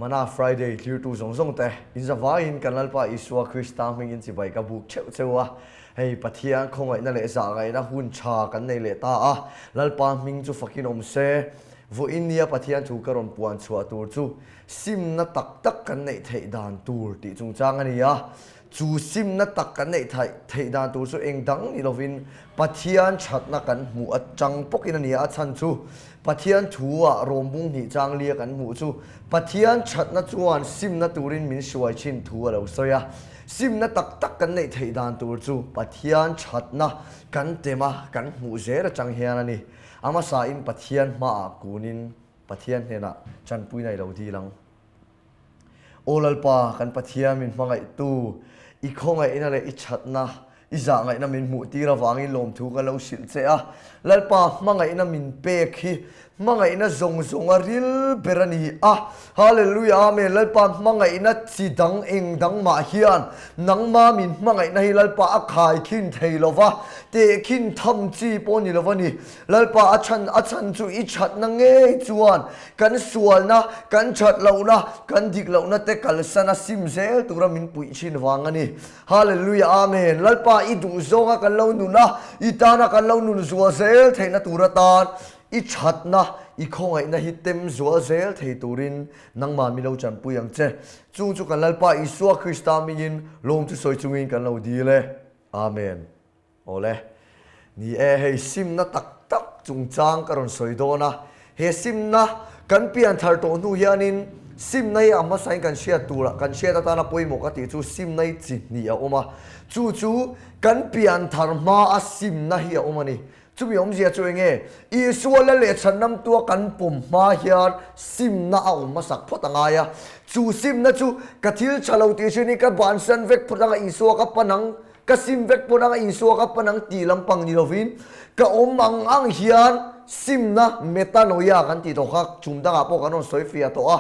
Mana Friday tlirtu zawng zawng te, in zavaiin kan Lalpa Isua Krista hmingin chibai ka buk theuh cheu a. Hei Pathian khawngaihna leh zahngaihna hun tha kan nei leh ta a, Lalpa hming chu fakin awm se. Vawiin nia Pathian thu ka rawn puan chhuah tur chu simna tak tak kan neih theih dan tur tih chungchang a ni a. Chu simna tak kan neih theih dan tur chu eng dang ni lovin Pathian thatna kan hmuh atang pawkin a ni a, a chhan chu Pathian thu-ah rawmbung hnih chang lia kan hmuh chu Pathian thatna chuan simna turin min hruai thin thu a lo sawi a. Simna tak tak kan neih theih dan tur chu Pathian thatna kan tem a, kan hmuh zel atang hian a ni. A hmasain Pathian hmaah kunin Pathian hnenah tanpuina i lo dil ang. Aw Lalpa, kan Pathian min hmangaihtu, i khawngaihna leh i thatna, i zahngaihna min hmuh tir avangin lawmthu ka lo hrilh che a. Lalpa, hmangaihna min pek hi hmangaihna zawng zawng a ril ber a ni a. Hallelujah, Amen. Lalpa, hmangaihna chi dang eng dang mah hian nangma min hmangaihna hi Lalpa a khaikhin thei lo va, tehkhin tham chi pawh ni lo va ni. Lalpa, a chhan a chhan chu i thatna ngei chuan Kan sualna, kan that lohna, kan dik lohna te kalsan a sim zel tura min puih thin vang a ni. Hallelujah Amen. Lalpa i duh zawnga kan lo nun a, i tana kan lo nun zual zel theihna tur atan i thatna, i khawngaihna hi tem zual zel thei turin nangmah mi lo chanpui ang che. Chung chu kan Lalpa Isua Krista mingin lawm chu sawi chungin kan lo dil e. Amen. Awle. Ni e, hei simna tak tak chungchang ka rawn sawi dawn a. He simna kan pian thar tawh hnu hianin simna hi a hmasain kan hriat tur a, kan hriat atana pawimawh ka tih chu simna hi chi hnih a awm a. Chu chu kan pian thar hmaa simna hi a awm a ni. Chumi awmzia chu eng nge? Isua la leh chhanamtua kan pawm hma hian simna a awm hmasak phawt a ngai a. Chu simna chu ka thil tha lo tih hrin hi ka bansan vek phawt anga Isua ka pan ang, ka sim vek phawt anga Isua ka pan ang tih lampang ni lovin ka awm ang ang hian simna metanoia kan tih tawh kha chum dangah pawh kan rawn sawi fiah tawh a.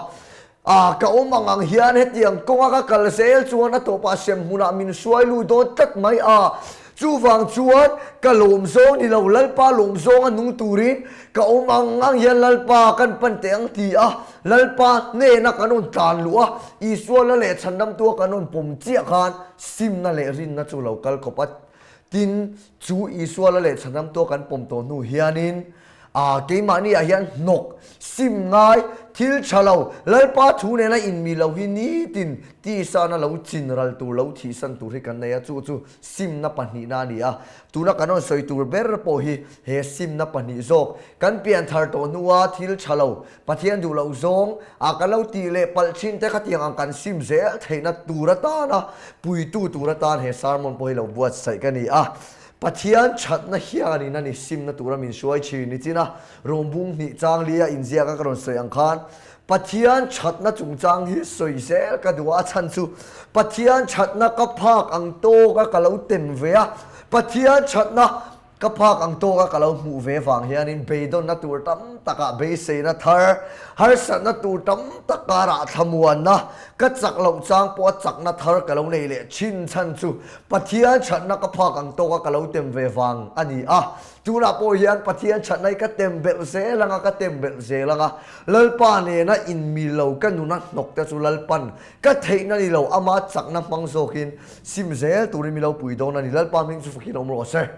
A, ka awm ang ang hian hetiang kawnga ka kal zel chuan a tawpah sem hmunah min hruai lut dawn tlat mai a. Chuvang chuan ka lawm zawng ni lo, Lalpa lawm zawnga nung turin ka awm ang ang hian Lalpa kan pan teh ang ti a, Lalpa hnena kan rawn tlan luh a, Isua la leh chhandamtua kan rawn pawm chiah khan simna leh rinna chu lo kal khawp a. Tin, chu Isua la leh chhandamtua kan pawm tawh hnu hianin A, keimahni ah hian hnawk, sim ngai, thil tha lo, Lalpa thu nena inmi lo hi nitin tisana lo chin ral tur, lo thihsan tur hi kan nei a, chu chu simna pahnihna a ni a. Tuna kan rawn sawi tur ber pawh hi he simna pahnih zawk, kan pian thar tawh hnua thil tha lo, Pathian duh loh zawng a kan lo tih leh palh thin te khatiang ang kan sim zel theihna tur atana puitu tur atan he sermon pawh hi lo buatsaih ka ni a. Pathian thatna hianin a ni simna tura min hruai thin ni chin a, rawngbung hnih chang li a inziak a ka rawn sawi ang khan Pathian thatna chungchang hi sawi zel ka duh a, a chhan chu Pathian thatna ka phak ang tawk a ka lo tem ve a, Pathian thatna Ka phak ang tawka ka lo hmuh ve vang hianin beidawnna tur tam takah beiseina thar, harsatna tur tam tak karah thlamuanna, ka chak loh chang pawha chakna thar ka lo nei leh thin chhan chu Pathian thatna ka phak ang tawka ka lo tem ve vang a ni a. Tunah pawh hian Pathian thatna hi ka tem belh zel anga ka tem belh zel anga Lalpa nena inmil lo ka nuna hnawk te chu Lalpan ka theihna ni lo, ama chakna hmang zawkin sim zel turin mi lo pui dawn a ni. Lalpa hming chu fakin awm rawh se.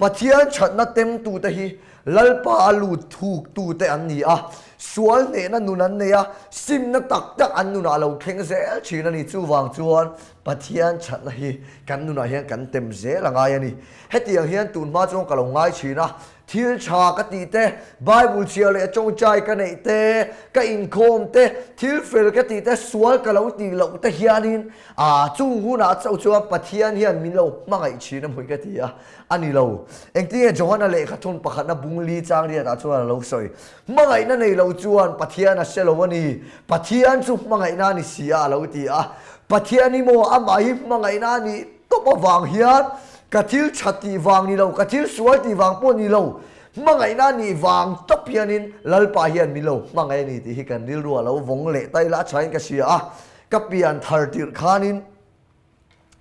Pathian thatna temtute hi Lalpa a lut thuktute an ni a, sual hnehna nun an nei a, simna tak tak an nunah a lo thleng zel thin a ni. Chuvang chuan Pathian thatna hi kan nunah hian kan tem zel a ngai a ni. Hetiang hian tun hma chuan ka lo ngai thin a, Thil tha ka tih te, Bible chhiar leh tawngtai ka neih te, ka inkhawm te, thil fel ka tih te, sual ka lo tih loh te hianin aa chung hunah chauh chuan Pathian hian min lo hmangaih thin a hmui ka ti a, a ni lo. Engtinge Johana lehkha thun pakhatna bung li chang riatah chuan a lo sawi. Hmangaihna nei lo chuan Pathian a hre lo a ni. Pathian chu hmangaihna a ni si a a lo ti a. Pathian hi maw amah hi hmangaihna a nih tawp avang hian Ka thil tha tih vang ni lo, ka thil sual tih vang pawh ni lo, hmangaihna nih vang tawp hianin Lalpa hian min lo hmangaih a ni tih hi kan rilru a lo vawng leh ta ila a thain ka hria a. Ka pian thar tirh khanin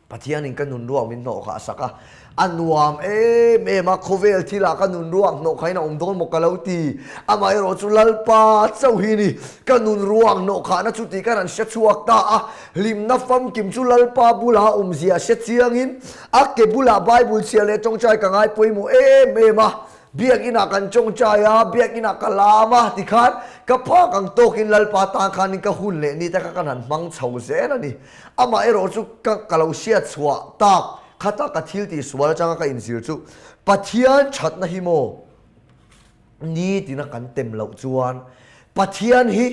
Pathianin ka nun ruak min hnawh kha a sak a, a nuam em em a, khawvel thilah ka nun ruak hnawh khain a awm dawn maw ka lo ti. Amaherawh chu Lalpa chauh hi ni ka nun ruak hnawh khahna chu tih ka rawn hre chhuak ta a, hlimna famkim chu Lalpa bula awmzia hre chiangin a ke bulah Bible chhiar leh tawngtai ka ngai pawimawh em em a, Biakinah kan tawngtai a, biakinah ka lam a tikhan ka phak ang tawkin Lalpa tan khanin ka hun leh ni te kha kan han hmang chho zel a ni. Amah erawh chu ka ka lo hriat chhuah tak khata ka thil tih sual atanga ka inzir chu Pathian thatna hi maw nitina kan tem loh chuan Pathian hi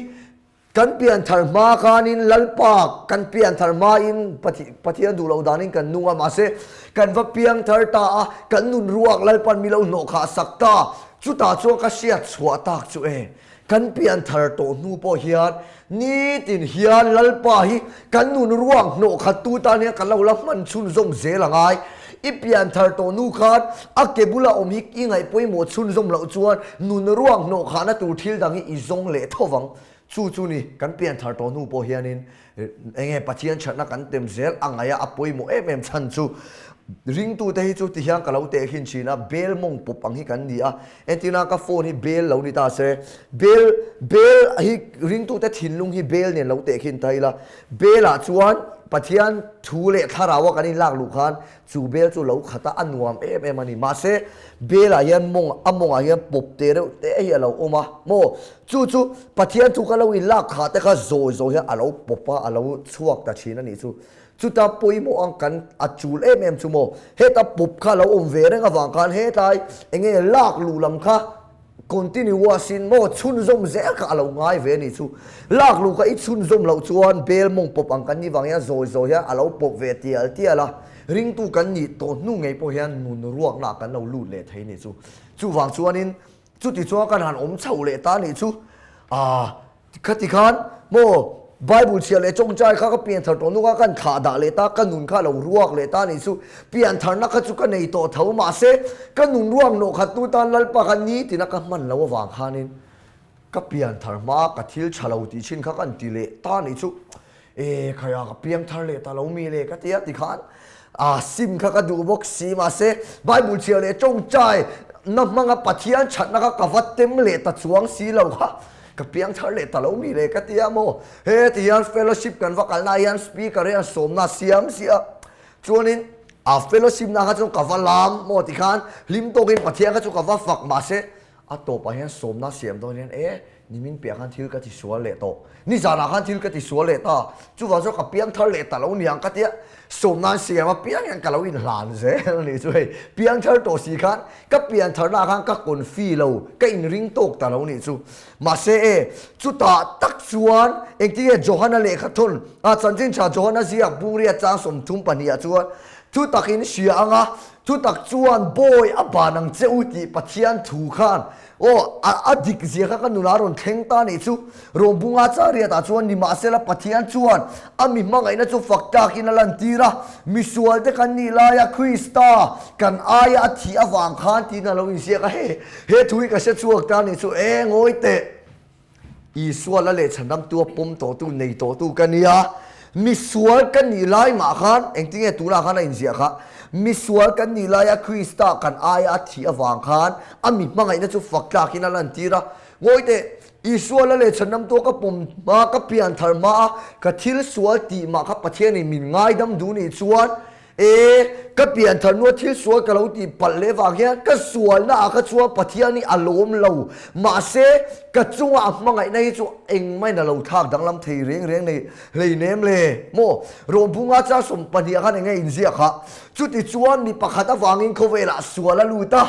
kan pianthar hma khanin Lalpa kan pianthar hmain Pathian duh loh danin kan nung a mahse kan va piangthar ta a kan nun ruak Lalpan mi lo hnawh khah sak ta chutah chuan ka hriat chhuah tak chu e Kan pianthar tawh hnu pawh hian nitin hian Lalpa hi kan nun ruang hnawh khat tu tan hian kan lo la hman chhunzawm zel a ngai. I pianthar tawh hnu khan a ke bula awm hi i ngaih pawimawh chhunzawm loh chuan nun ruang hnawh khahna tur thil dang hi i zawng leh tho vang. Chu chu ni kan pianthar tawh hnu pawh hianin Enge Pathian thatna kan tem zel a ngaih a, a pawimawh em em chhan chu ringtute hi chu tihian ka lo teh hin thin a, bel mawng pawp ang hi kan ni a, entirna ka phone hi bel lo ni ta se, bel bel hi ringtute thinlung hi bel nen lo teh khin ta ila, belah chuan Pathian thu leh thlarau a kan inlak luh khan Chu bel chu lo khat a, a nuam em em a ni. Mahse, belah hian mawng, a mawngah hian pawp te reuh te hi a lo awm a, maw? Chu chu Pathian thu ka lo inlak khah te kha zawi zawi hian a lo pawp a, a lo chhuak ta thin a nih chu. Chuta pawimawh ang kan a chul em em chu maw? Heta pawp kha a lo awm ve reng avang khan hetlai enge lak luh lam kha Continuous in maw chhunzawm zel kha a lo ngai ve a nih chu. Lak luh kha i chhunzawm loh chuan bel mawng pawp ang kan nih vang hian zawi zawi hian a lo pawp ve tial tial a, ringtu kan nih tawh hnu ngei pawh hian nun ruakna ah kan lo lut leh thei a nih chu. Chuvang chuanin chuti chuan kan han awm chhoh leh ta a nih chu. Aaa. Khati khan maw Bible chhiar leh tawngtai kha ka pianthar tawh hnuk a, kan thlah dah leh ta, ka nun kha a lo ruak leh ta a nih chu. Piantharna kha chu ka nei tawh tho mahse ka nun ruak nawh khat tu tan Lalpa kha nitina ka hman lo avang khanin ka pianthar hma ka thil tha lo tih thin kha kan ti leh ta a nih chu. E khaia ka piangthar leh ta lo mi le ka ti a tikhan a sim kha ka duh bawk si mahse Bible chhiar leh tawngtai na hmanga Pathian thatna kha ka va tem leh ta chuang si lo kha ka piangthar leh ta lo mi le ka ti a maw he ti hian fellowship kan va kalna hian speaker hian sawmna siam si a chuanin a fellowship na kha chuan ka va lam maw tikhan hlim tawkin Pathian kha chu ka va fak mahse A tawpah hian sawmna siam dawn hian e, nimin piah khan thil ka ti sual leh tawh, nizanah khan thil ka ti sual leh ta, chuvang chuan ka piang thar leh ta lo niang ka tia, sawmna an siam a piang hian ka lo inhlan zel a nih chu hei, piang thar tawh si khan ka pian tharnaah khan ka confi lo, ka inring tawk ta lo nih chu. Mahse e, chutah tak chuan engtin nge Johana lehkha thawn a chanchin tha Johana ziak Bungria chang 32 ah chuan thu takin hria anga Chutak chuan bawi a ban ang che u tih Pathian thu khan aw a a dik zia kha ka nunah rawn thleng ta nih chu. Rawmbunga chariatah chuan nimahsela Pathian chuan a mi hmangaihna chu fak takin a lantir a, misualte kan nih laia Krista kan aia a thih avang khan tiin a lo inziak a, he he thu hi ka hre chhuak ta nih chu e ngawi teh. Isua la leh chhandamtu a pawm tawhtu, nei tawhtu ka nia. Misual ka nih lai mah khan, engtinge tunah khan a inziah kha, misual kan nih laia Krista kan aia a thih avang khan a mi hmangaihna chu fak tlakin a lantir a. Ngawi teh, Isua la leh chhandamtu a ka pawm hma, ka pianthar hma a, ka thil sual tih mah kha Pathianin min ngaidam duh nih chuan, E, ka pianthar hnua thil sual ka lo tih palh leh vang hian ka sualna ah kha chuan Pathian hi a lawm lo. Mahse, ka chunga a hmangaihna hi chu engmah in a lo thlak danglam thei reng reng nei hleinem le. Maw? Rawhbunga chang 12 ah khan enge inziak kha? Chuti chuan mi pakhat avangin khawvelah sual a lut a.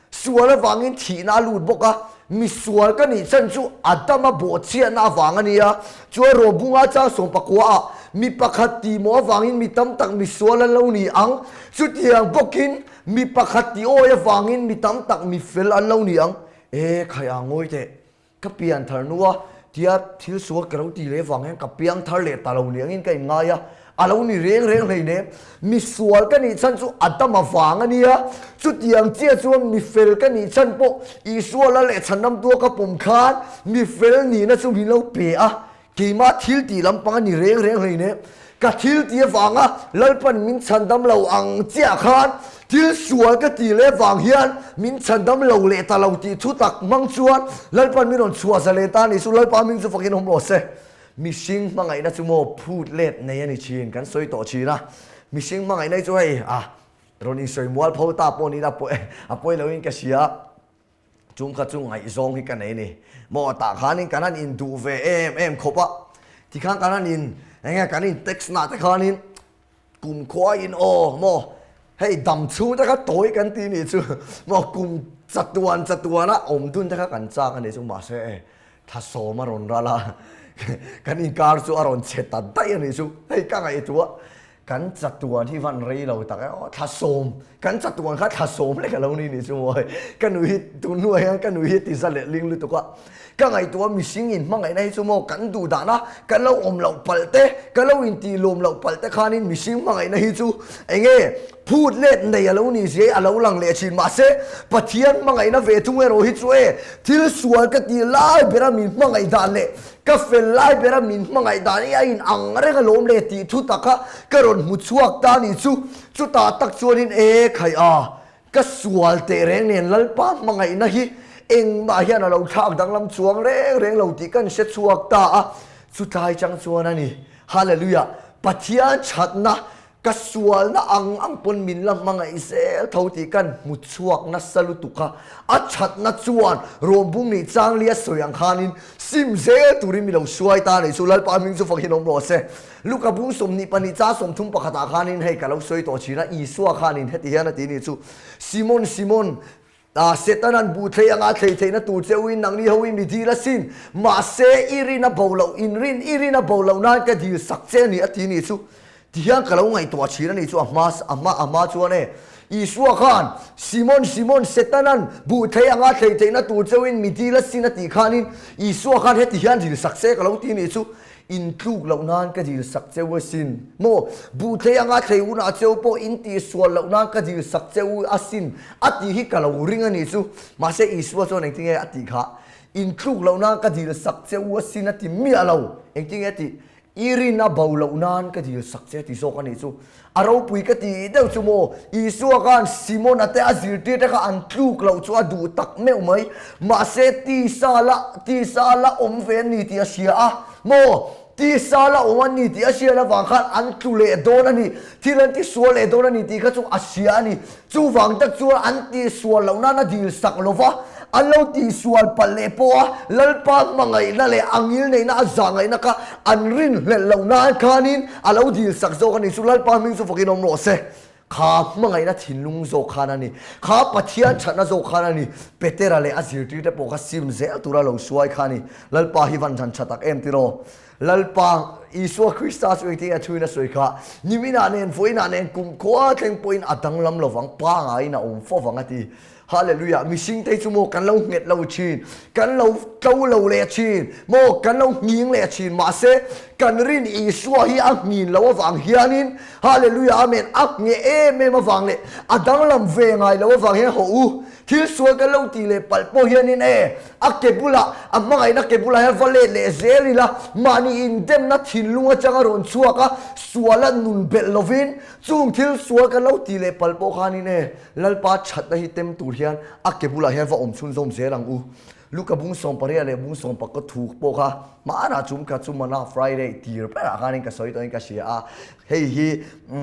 Sual avangin thihna a lut bawk a, misual ka nih chan chu Adama bawhchhiatna avang a ni a. Chuan Robunga chang 19 ah mi pakhat tih maw avangin mi tam tak misual an lo ni ang, chutiang bawkin mi pakhat tih awi avangin mi tam tak mi fel an lo ni ang. E khai a ngawi teh. Ka pian thar hnua tia thil sual ka lo ti leh vang hian ka piang thar leh ta lo ni angin ka inngai a, a lo ni reng reng hleinem. Mi sual ka nih chhan chu a dam avang a nia, chutiang chiah chuan mi fel ka nih chhan pawh Isua la leh chhanamtua ka pawm khan mi fel nihna chu min lo pe a. Keimah thil tih lampang a ni reng reng hleinem. Ka thil tih avanga Lalpan min chhandam lo ang chiah khan thil sual ka tih leh vang hian min chhandam lo leh ta lo tih thu tak hmang chuan Lalpan min rawn chhuah za leh ta a ni chu Lalpa hming chu fakin awm rawh se. Mihring hmangaihna chu maw phut let nei a ni thin kan sawi tawh thin a. Mihring hmangaihna hi chu hei a rawn insawi mual pho ta pawh niin a pawi loin ka hria. Chung kha chu ngaihzawng hi ka nei ni. Maw tah khanin kan han induh ve em em khawp a, tikhan kan han in eng nge kan in text nah te khanin kum khuaiin aw maw hei dam chhung te kha tawi kan ti nih chu maw kum chatuan chatuana awm dun te kha kan chak a nih chu mahse e thlasawm a rawn ral a kan inkar chu a rawn chhe ta daih a nih chu hei ka ngaihtuah Kan chatuan hi van rei lo tak e aw, thla sawm, kan chatuan kha thla sawm lek a lo ni nih chu maw hei, ka nui hi tun hnuah hian ka nui hi ti za leh ling lutuk a, ka ngaihtuah mihring in hmangaihna hi chu maw kan duh dan a, kan lo awm loh palh te, ka lo intih lawm loh palh te khanin mihring hmangaihna hi chu eng nge phut let nei a lo ni zia hi a lo lang leh thin mahse Pathian hmangaihna ve thung erawh hi chu e thil sual ka tih lai bera min hmangaih dan leh Ka fel lai bera min hmangaih dan hi a in ang reng alawm le tih thu taka ka rawn hmu chhuak ta ni chu chutah tak chuanin e khai a, ka sual teh reng nen Lalpa hmangaihna hi engmah hian a lo thlak danglam chuang reng reng lo tih kan hre chhuak ta a, chutlai chang chuan a ni. Hallelujah! Pathian thatna Ka sualna ang ang pawn min la hmangaih zel tho tih kan hmu chhuak nasa lutuk a, a thatna chuan Rawmbung nih changli a sawi ang khanin sim zel turin mi lo hruai ta a nih chu, Lalpa hming chu fakin awm rawh se. Luka bung 22 chang 30 pakhatah khanin hei ka lo sawi tawh thin a, Isua khanin heti hian a ti nih chu, Simon, Simon, A Setanan buh thlei anga thlei theihna tur che uin nangni ho i mi dil asin, mahse i rin a bo loh, in rin i rin a bo loh nan ka dil sak che a ni a ti nih chu. Tihian ka lo ngaihtuah thin a nih chu a hma a hma a hma chuan e. Isua khan, Simon, Simon, Setanan buh thlei anga thlei theihna tur che uin mi dil asin a tih khanin Isua khan heti hian dil sak che ka lo ti nih chu. In tluk loh nan ka dil sak cheu asin. Maw, buh thlei anga thlei hunah cheu pawh in tih sual loh nan ka dil sak cheu asin a tih hi ka lo ring a nih chu. Mahse Isua chuan engtinge a tih kha? In tluk loh nan ka dil sak cheu asin a ti miah lo. Engtinge a tih? I rin a bo loh nan ka dil sak che a ti zawk a nih chu. A ropui ka ti deuh chu maw? Isua khan Simona te a zirtir te kha an tluk loh chu a duh tak meuh mai. Mahse tisa la tisa la awm ve an ni tih a hria a maw? Tisa la awm an ni tih a hriat avang khan an tlu leh dawn a ni. Thil an tisual leh dawn a ni tih kha chu a hria a ni. Chuvang tak chuan an tihsual loh nan a dil sak lo va, an lo tihsual palh leh pawh a, Lalpa hmangaihna leh a ngilneihna a zahngaihna kha an rinhlelh loh nan khanin a lo dil sak zawk a ni. Chu Lalpa hming chu fakin awm rawh se. Kha hmangaihna thinlung zawk khan a ni. Kha Pathian thatna zawk khan a ni. Petera leh a zirtirte pawh kha sim zel tura lo hruai kha a ni. Lalpa hi van than tha tak em tiraw? Lalpa Isua Krista chu engtin a thuin a sawi kha, Niminah nen, vawiinah nen, kumkhua thleng pawhin a danglam lovang, pangaiin a awm fo vang a ti. Hallelujah! Mihring te chu maw kan lo nghet lo thin, kan lo tlo lo leh thin, maw kan lo nghing leh thin, mahse kan rin Isua hi a nghin lo avang hianin, Hallelujah Amen, a ngheh em em avang leh a danglam ve ngai lo avang hian hawh u, Thil sual kan lo tih leh palh pawh hianin e, a ke bulah, a hmangaihna ke bulah hian va let leh zel ila, mahni indemna thinlung atanga rawn chhuak a, suala nun belh lovin, chung thil sual kan lo tih leh palh pawh khanin e, Lalpa thatna hi tem tur hian a ke bulah hian va awm chhunzawm zel ang u. Luka bung 18 leh bung 10 ka thu pawh kha hmanah chum kha chu mana Friday tir berah khanin ka sawi tawhin ka hria a, hei hi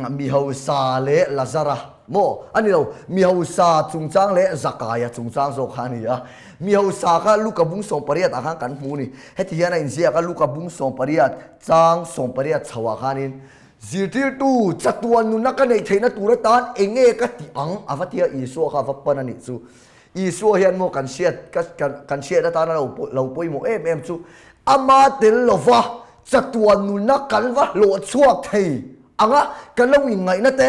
mi hausa leh Lazara maw a ni lo, mi hausa chungchang leh Zakaia chungchang zawk kha a ni a, mi hausa kha Luka bung 18 ah khan kan hmu a ni, heti hian a inziak a Luka bung 18 chang 18 chho ah khanin zirtirtu chatuan nunna ka neih theihna tur atan eng nge ka tih ang a va tia Isua kha a va pan a nih chu. Isua hian maw kan hriat kan hriat atana lo lo pawimawh em em chu ama tel lova chatuan nunna kan va hlawh chhuak thei anga kan lo inngaihna te,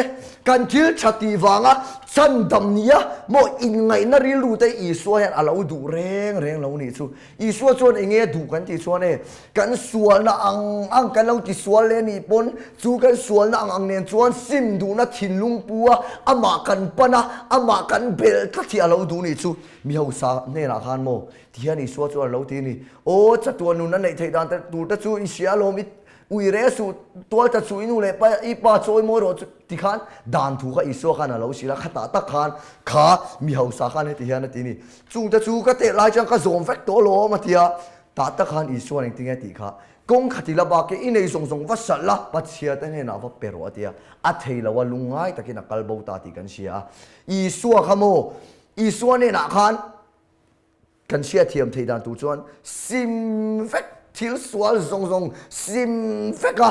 Kan thil tha tih vanga chhandam nia maw inngaihna rilru te Isua hian a lo duh reng reng lo nih chu. Isua chuan eng nge a duh kan tih chuan e, kan sualna ang ang kan lo ti sual leh nih pawn chu kan sualna ang ang nen chuan sim duhna thinlung pu a, amah kan pan a, amah kan belh tlat hi a lo duh nih chu. Mi hausa hnenah khan maw tihian Isua chuan a lo ti a ni, Aw chatuan nun a neih theih dan te tur te chu i hria alawm, i ui reh suh, tual ta suh, i nu leh pa i pa chawi mawi rawh chu tikhan dan thu kha Isua khan a lo hrilh a, khatah tak khan kha mi hausa khan heti hian a ti a ni, Chungte chu ka teh lai chuan ka zawm vek tawh alawm a ti a, tah tak khan Isua'n engtin nge tih kha kawng khati la bak i nei zawng zawng va salh la, Pathiate hnenah va pe rawh a ti a, a thei lo a, lungngai takin a kal bo ta tih kan hria a. Isua kha maw? Isua hnenah khan Kan hriatthiam theih dan tur chuan sim vek, thil sual zawng zawng sim vek a,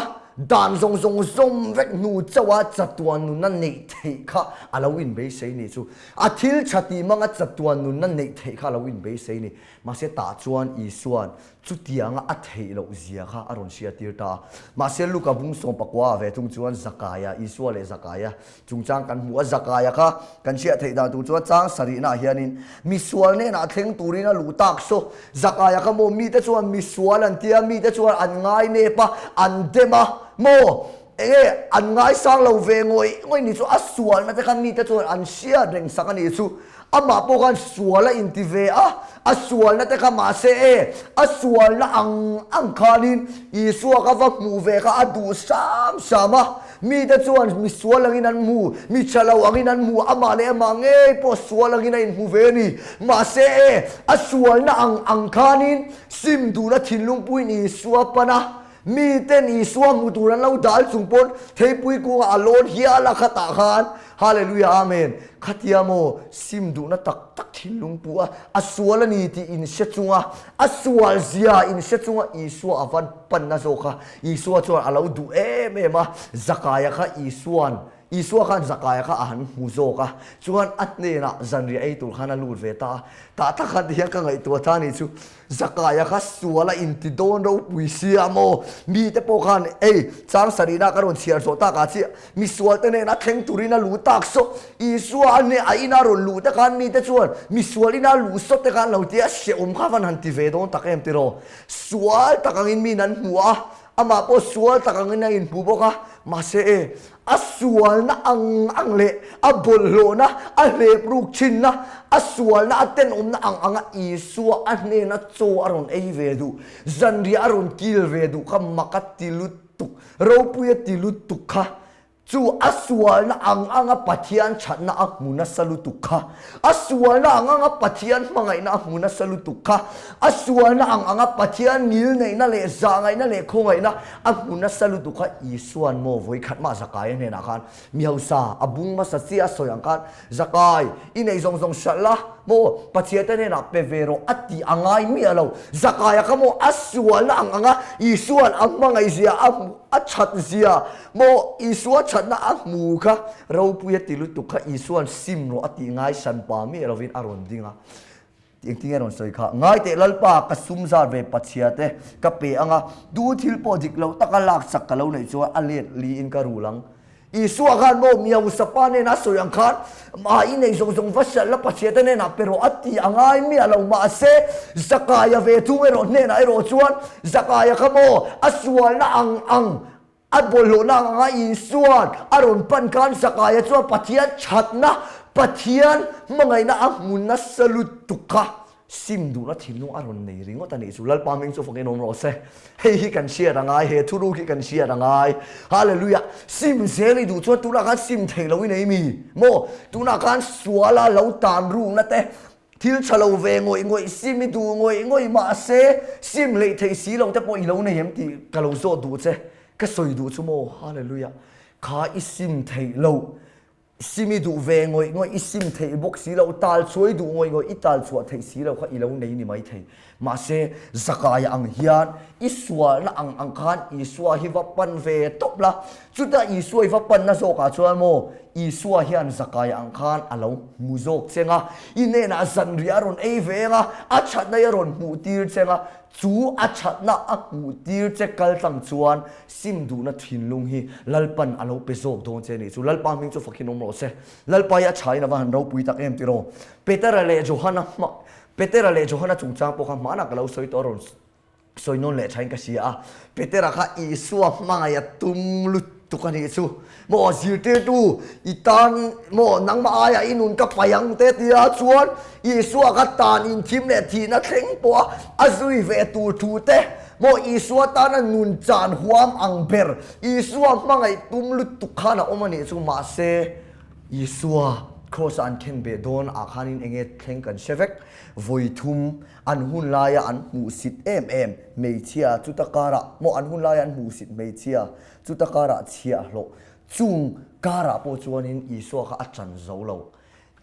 dan zawng zawng zawm vek hnu chauh a chatuan nunna neih theih kha a lo inbeisei ni chu. A thil tha tih hmanga chatuan nunna neih theih kha a lo inbeisei ni. Mahse tah chuan Isua'n chutianga a theih loh zia kha a rawn hriattir ta a. Mahse Luka bung sawmpakua ah ve thung chuan Zakaia, Isua leh Zakaia Chungchang kan hmu a, Zakaia kha kan hriat theih dan tur chuan chang sarihnaah hianin misual hnenah thleng turin a luh tak saw. Zakaia kha maw mite chuan misual an tia, mite chuan an ngai nep a, an dem a maw? Enge an ngaisang lo ve ngawih ngawih ni chu a sualna te kha mite chuan an hriat reng sak a nih chu. Amah pawh khan sual a inti ve a, a sualna te kha mahse e, a sualna ang ang khanin Isua kha va hmuh ve kha a duh sam sam a. Mite chuan mi sual angin an hmu, mi tha lo angin an hmu, amah leh amah ngei pawh sual angin a inhmu ve a ni. Mahse e, a sualna ang ang khanin sim duhna thinlung puiin Isua pan a, Miten Isua hmu tur an lo dal chung pawn theipui kungah a lawn hial a khatah khan Hallelujah Amen khatia maw sim duhna tak tak thinlung pu a a sual a ni tih in hre chunga a sual zia in hre chunga Isua a van panna zawk kha Isua chuan a lo duh em em a Zakaia kha Isuan Isua khan Zakaia kha a han hmu zawk a chuan a hnenah zanriah ei tur khan a lut ve ta a tah tak khan tihian ka ngaihtuah ta a nih chu Zakaia kha sual a inti dawn ropui sia maw? Mite pawh khan, Ei, chang sarihna ka rawn chhiar zawh takah chiah, misualte hnena thleng turin a luh tak saw. Isua a hneh a ina rawn luh te khan mite chuan misual ina luh sawt te khan lo ti a, hrehawm kha van han ti ve dawn tak em tiraw? Sual tak angin min an hmu a, amah pawh sual tak angin a inhmu bawk a, mahse e, A sualna ang ang leh a bawlhhlawhna, a hlep ruk thinna, a sualna a tenawmna ang anga Isua a hnena chaw a rawn ei ve duh, zanriah a rawn kil ve duh kha mak a ti lutuk, ropui a ti lutuk kha. Chu a sualna ang anga Pathian thatna a hmu nasa lutuk kha. A sualna ang anga Pathian hmangaihna a hmu nasa lutuk kha. A sualna ang anga Pathian ngilneihna leh zahngaihna leh khawngaihna A hmu nasa lutuk kha Isua'n maw vawi khat mah Zakaia hnenah khan mi hausa a bung hmasa chiah a sawi ang khan, Zakai, i neih zawng zawng hralh la maw Pathiante hnenah pe ve rawh a tih a ngai miah lo. Zakaia kha maw a sualna ang anga Isua'n a hmangaih zia a hmu a that zia maw Isua thatna a hmu kha ropui a ti lutuk kha Isua'n sim rawh a tih ngai hranpa miah lovin a rawn ding a. Engtin nge rawn sawi kha? Ngai teh Lalpa, ka sum zat ve pachhia te ka pe ang a, tu thil pawh dik lo taka lak chak ka lo neih chuan a let liin ka rul ang. Isua khan maw mi hausa pa hnenah a sawi ang khan, Mah i nei zawng zawng va hralh la pachhia te hnenah pe rawh a ti a ngai miah lo. Mahse, Zakaia ve thung erawh hnenah erawh chuan Zakaia kha maw a sualna ang ang A bawlhhlawhna ang anga Isua'n a rawn pan khan Zakaia chuan Pathian thatna, Pathian hmangaihna a hmu nasa lutuk kha sim duhna thinlung a rawn nei ringawt a nih chu. Lalpa hming chu fakin awm rawh se. Hei hi kan hriat a ngai, he thuruk hi kan hriat a ngai. Hallelujah! Sim zel i duh chuan tunah khan sim thei lo i nei mi maw? Tunah khan suala lo tan rukna te, Thil tha lo ve ngawih ngawih sim i duh ngawih ngawih mahse sim hleih theih si lo te pawh i lo nei em tih ka lo zawt duh che. Ka sawi duh chu maw? Hallelujah. Kha i sim theih loh, sim i duh ve ngawih ngawih i sim theih bawk si loh, tal chhuah i duh ngawih ngawih i tal chhuah theih si loh kha i lo nei ni mai thei. Mahse Zakaia ang hian i sualna ang ang khan Isua hi va pan ve tawp la. Chutah Isua i va panna zawkah chuan maw Isua hian Zakaia ang khan a lo hmu zawk cheng a, i hnenah zanriah a rawn ei ve ang a, a thatna i a rawn hmuh tir cheng a. Chu a thatna a hmuh tir che kal tlang chuan sim duhna thinlung hi Lalpan a lo pe zawk dawn che a nih chu. Lalpa hming chu fakin awm rawh se. Lalpa hi a thain a va han ropui tak em tiraw? Petera leh Johana hma Petera leh Johana chungchang pawh kha hmanah ka lo sawi tawh a rawn sawi nawn leh thain ka hria a. Petera kha Isua hmangaih a tum lutuk a nih chu. Maw zirtirtu, i tan maw nangmah aiah i nun ka pai ang te tia chuan Isua kha tan inthim leh thihna thleng pawha a zui ve tur thu te, maw Isua tana nun chan huam ang ber Isua hmangaih tum lutuk khan a awm a nih chu. Mahse, Isua Kraws-a an khen beh dawn ah khanin enge thleng kan hre vek. Vawi thum an hun laia an hmuhsit em em hmeichhia chuta karah maw an hun laia an hmuhsit hmeichhia Chuta karah chhiahhlawh chung karah pawh chuanin Isua kha a chan zo lo.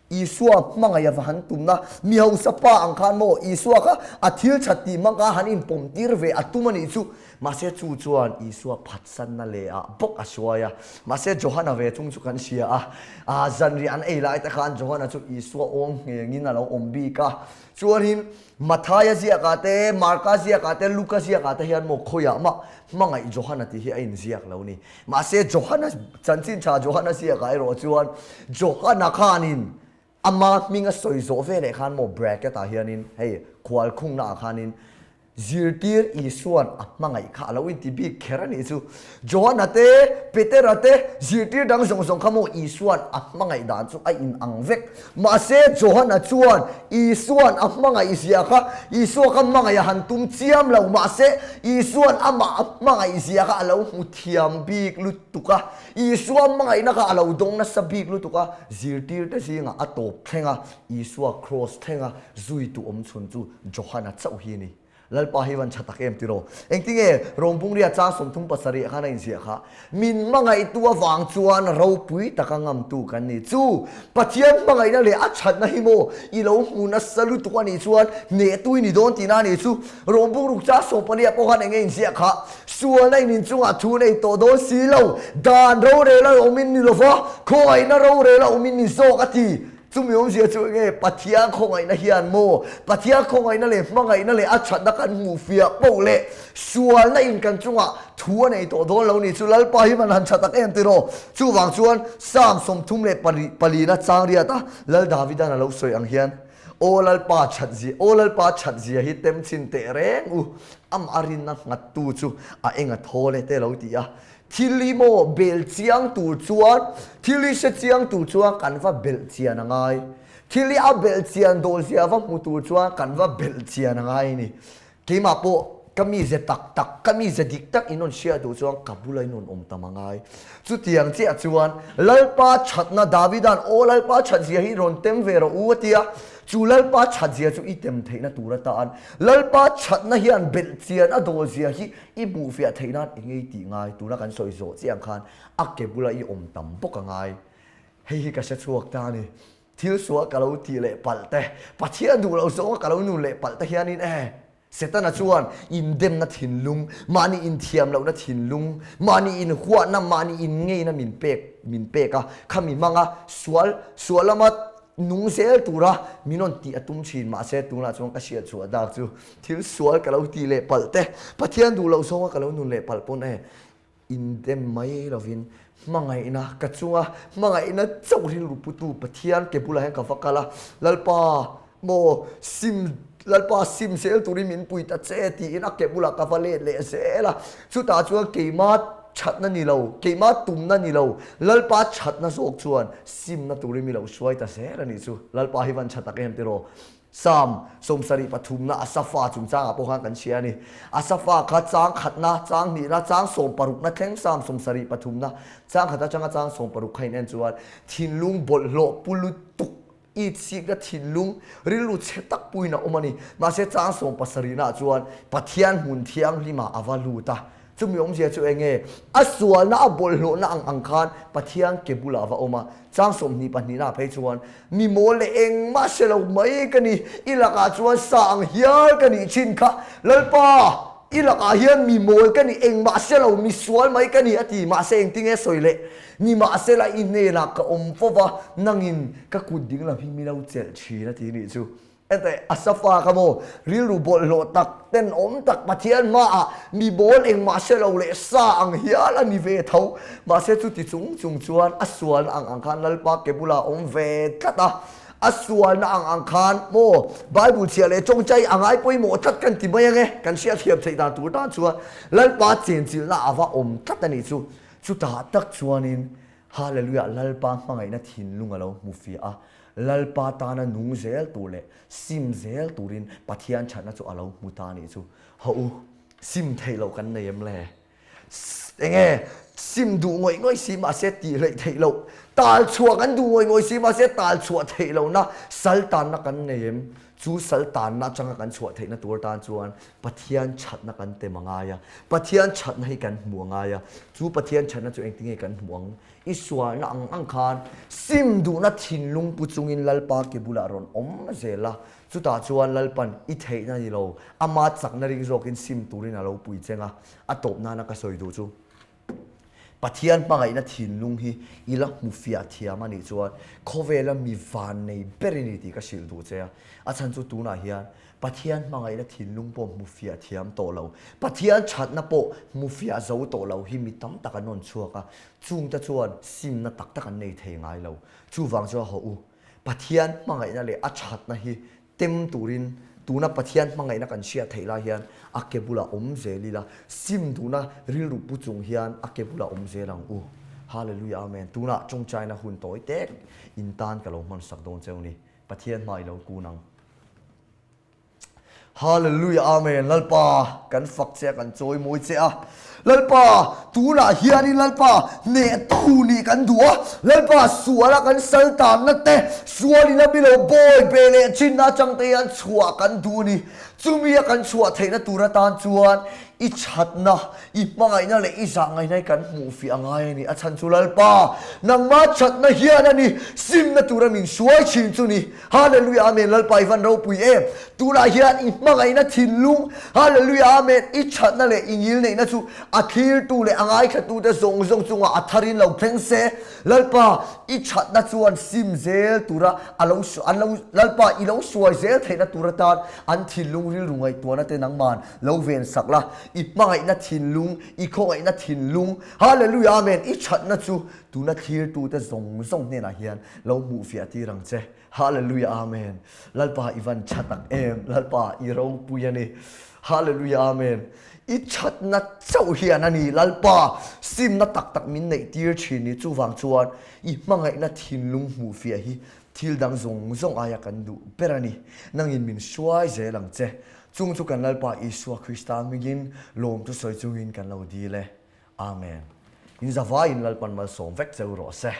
Isua hmangaih a va han tumna mi hausa pa ang khan maw Isua kha a thil that tih hmang kha han inpawm tir ve a tum a nih chu. Mahse chu chuan Isua phatsanna leh ah bawk a hruai a. Mahse Johana ve chung chu kan hria a, a zanriah an ei lai te khan Johana chu Isua awm nghengin a lo awm bik a. Chuanin Mathaia ziakah te, Marka ziakah te, Luka ziakah te hian maw khawiah mah hmangaih Johana tih hi a inziak lo ni. Mahse Johana, chanchin tha Johana ziakah erawh chuan Johana khanin ama hming a sawi zawh veleh khan maw bracket ah hianin hei khual khungna ah khanin zirtir Isuan a hmangaih kha a lo inti bik kher a nih chu. Johana te, Petera te, zirtir dang zawng zawng kha maw Isuan a hmangaih dan chu a in ang vek. Mahse Johana chuan Isuan a hmangaih zia kha Isua kha hmangaih a han tum chiam lo. Mahse Isuan amah a hmangaih zia kha a lo hmu thiam bik lutuk a. Isua hmangaihna kha a lo dawng nasa bik lutuk a. Zirtirte zingah a tawp thleng a, Isua kraws thleng a zuitu awm chhun chu Johana chauh hi a ni. Lalpa hi van tha tak em tiraw? Engtinge Rawmbungria chang 37 ah khan a inziah kha, Min hmangaihtu avang chuan ropui taka ngamtu kan ni. Chu Pathian hmangaihna leh a thatna hi maw i lo hmu nasa lutuk a nih chuan hnehtu i ni dawn tihna a nih chu. Rawmbungruk chang 14 ah pawh khan enge inziah kha, Sualna in inchungah thu nei tawh dawn si lo, dan rorel a awmin ni lova, khawngaihna rorel a awmin ni zawk a ti. Chumi awmzia chu enge Pathian khawngaihna hian maw? Pathian khawngaihna leh hmangaihna leh a thatna kan hmuh fiah poh leh sualna in kan chungah thu a nei tawh dawn lo ni chu Lalpa hi man han tha tak em tiraw? Chuvang chuan Psalm 34 na chang riat a Lal Davidan a lo sawi ang hian, Aw Lalpa that zia, aw Lalpa that zia hi tem chhin teh reng u, amah rinna nghattu chu a eng a thawl e te lo ti a. Thil hi maw bel chiang tur chuan, thil hi hre chiang tur chuan kan va belh chian a ngai. Thil hi a belh chian dawl zia va hmu tur chuan kan va belh chian a ngai a ni. Keimah pawh ka mize tak tak, ka mize dik tak in rawn hriat duh chuan ka bula in rawn awm tam a ngai. Chutiang chiah chuan Lalpa thatna Davida'n Aw Lalpa that zia hi rawn tem ve rawh u a ti a, chu Lalpa that zia chu i tem theihna tur atan Lalpa thatna hian belh chian a dawl zia hi I hmuhfiah theih nan eng ei tih ngai? Tuna kan sawi zawh chiang khan a ke bula i awm tam bawk a ngai. Hei hi ka hre chhuak ta a ni. Thil sual ka lo tih leh palh te, Pathian duh loh zawnga ka lo nun leh palh te hianin e, Setana chuan indemna thinlung, mahni inthiam lohna thinlung, mahni inhuahna, mahni inngeina min pek min pek a, khami hmanga sual sual lama nung zel tura min rawn tih a tum thin. Mahse tunah chuan ka hriat chhuah dak chu Thil sual ka lo tih leh palh te, Pathian duh loh zawnga ka lo nun leh palh pawn e, indem mai lovin hmangaihna ka chunga hmangaihna chauh rilru putu Pathian ke bulah hian ka va kal a, Lalpa maw sim Lalpa sim zel turin min pui ta che tiin a ke bulah ka va let leh zel a, chutah chuan keima thatna ni lo, keima tumna ni lo, Lalpa thatna zawk chuan simna turin mi lo hruai ta zel a nih chu, Lalpa hi van tha tak em tiraw? Psalm 73 na Asafa chungchangah pawh khan kan hria a ni. Asafa kha chang khatna, chang hnihna, chang sawmparukna thleng Psalm 73 na chang khat atanga chang sawmparuk kha in en chuan thinlung bawlhhlawh pu lutuk itsikna thinlung rilru chhe tak puiin a awm a ni. Mahse chang sawmpasarihna ah chuan Pathian hmun thianghlimah a va lut a. Chumi awmzia chu eng nge? A sualna a bawlhhlawhna ang ang khan Pathian ke bulah a va awm a. Chang 22 naah phei chuan, Mi mawl leh engmah hre lo mai ka ni, i lakah chuan sa ang hial ka nih thin kha. Lalpa, i lakah hian mi mawl ka ni, engmah hre lo, mi sual mai ka ni a ti. Mahse engtinge sawi leh? Nimahsela i hnenah ka awm fo va, nangin ka kut dinglam hi mi lo chelh thin a ti nih chu. Enteh, Asafa kha maw, rilru bawlhhlawh tak, tenawm tak Pathian hmaah mi bawl engmah hre lo leh sa ang hial a ni ve tho. Mahse chuti chung chung chuan a sualna ang ang khan Lalpa ke bulah a awm ve tlat a. A sualna ang ang khan maw, Bible chhiah leh tawngtai a ngai pawimawh tlat kan ti mai ange, kan hriatthiam theih dan tur tan chuan Lalpa chenchilhna a va awm tlat a nih chu. Chutah tak chuanin Hallelujah Lalpa hmangaihna thinlung a lo hmu fiah a, Lalpa tana nung zel tur leh sim zel turin Pathian thatna chu a lo hmu ta anih chu. Haw u, sim theih loh kan nei em le? Enge sim duh ngawih ngawih si mahse tih hleih theih loh, tal chhuah kan duh ngawih ngawih si mahse tal chhuah theih lohna sal tanna kan nei em? Chu sal tanna atanga kan chhuah theihna tur atan chuan Pathian thatna kan tem a ngai a, Pathian thatna hi kan hmuh a ngai a, chu Pathian thatna chu engtinge kan hmuh ang? I sualna ang ang khan sim duhna thinlung pu chungin Lalpa ke bulah rawn awm zel a, chutah chuan Lalpan i theihna ni lo, ama chakna ring zawkin sim turin a lo pui cheng a, a tawp nana ka sawi duh chu Pathian hmangaihna thinlung hi i la hmu fiah thiam a nih chuan khawvela mi vannei ber i ni tih ka hrilh duh che a, a chhan chu tunah hian Pathian hmangaihna thinlung pawh hmu fiah thiam tawh lo, Pathian thatna pawh hmu fiah zo tawh lo hi mi tam tak an rawn chhuak a, chungte chuan simna tak tak an nei thei ngai lo. Chuvang chuan haw u, Pathian hmangaihna leh a thatna hi tem turin tuna Pathian hmangaihna kan hriat theih lai hian a ke bulah awm zel ila, sim duhna rilru pu chung hian a ke bulah awm zel ang u. Hallelujah Amen. Tunah tawngtaina hun tawi tek in tan ka lo hmansak dawn cheu ni. Pathian hmai lo kun ang. Hallelujah Amen Lalpa kan fak che a kan chawi mawi che a Lalpa tunah hianin Lalpa hnehtu nih kan duh a Lalpa suala kan sal tanna te sualin a milo bawi be leh chinna atang te hian chhuah kan duh a ni chumi a kan chhuah theihna tur atan chuan I thatna, i hmangaihna leh i zahngaihna hi kan hmuh fiah a ngai a ni. A chhan chu Lalpa, nangma thatna hian a ni, simna tura min hruai thin chu ni. Hallelujah Amen Lalpa i van ropui em. Tunah hian i hmangaihna thinlung, Hallelujah Amen, i thatna leh i ngilneihna chu a thlirtu leh a ngaithlatute zawng zawng chungah a tharin lo thleng se. Lalpa, i thatna chuan sim zel tura a lo an lo Lalpa i lo hruai zel theihna tur atan an thinlung rilru ngaihtuahna te nangman Lo ven sak la, i hmangaihna thinlung, i khawngaihna thinlung, Hallelujah Amen, i thatna chu tuna thlirtute zawng zawng hnenah hian lo hmuh fiah tir ang che. Hallelujah Amen. Lalpa i van tha tak em, Lalpa i ropui a ni. Hallelujah Amen. I thatna chauh hian a ni Lalpa simna tak tak min neih tir thin ni. Chuvang chuan i hmangaihna thinlung hmuh fiah hi thil dang zawng zawng aia kan duh ber a ni. Nangin min hruai zel ang che. Chung chu kan Lalpa Isua Krista hmingin lawm chu sawi chungin kan lo dil e. Amen. In zavaiin Lalpan malsawm vek cheu rawh se.